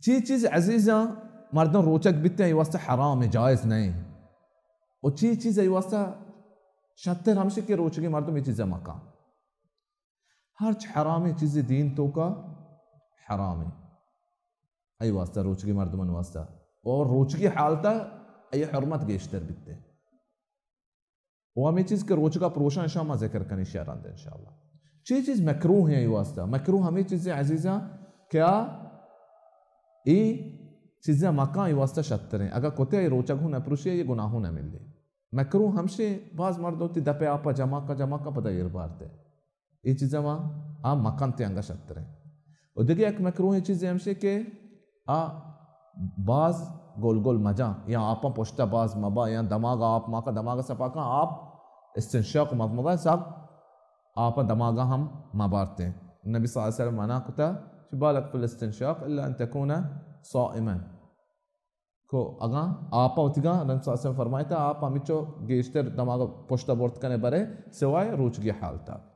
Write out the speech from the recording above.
چی چیز عزیزاں مردم روچگ بیتے، ای واسطہ حرام ہے، جائز نہیں۔ و چی چیز ای واسطہ شتر ہمشی کہ روچگی مردم یہ چیزیں مکان۔ ہرچ حرامیں چیزے دین توکا حرامیں، ای واسطہ روچگی مردمن واسطہ، اور روچگی حالتا ای حرمت گیشتر بیتے۔ و ہمیں چیز کہ روچگا پروشان شاما ذکر کنی شہران دے انشاءاللہ۔ چی چیز مکروہ ہیں ای واسطہ؟ مکروہ ہمیں چیزیں عزیزاں کہ آ ای چیزیں مکان ای واسطہ شتریں۔ اگا کتے ای روچگ ہوں نہ پروشی، یہ گناہ ہوں نہ ملی۔ مکروہ ہمشی باز مردم تی دپے آپا جمع کا، جمع کا پدا ایر بارتے۔ اے چیزاں ما آ مکن تے انگا شتریں۔ و دگہ یک مکروہیں چیزے ہمشی کہ آ باز گول گول مجاں، یا آپاں پشتا باز مبا، یا دماغ آپ ماکا، دماغ سپاکاں آپ استنشاق مبا، سب آپاں دماغا ہم مبارتیں۔ نبی صلی اللہ علیہ وسلم منع کتا کہ بالغ فی الاستنشاق الا ان تکون صائما۔ کو اگاں آپ وتیگاں، نبی صلی اللہ علیہ وسلم فرمائتا، آپ ہمچو گیشتر دماغ پشتا برت کنے برے، سوائے روچگی حالتا۔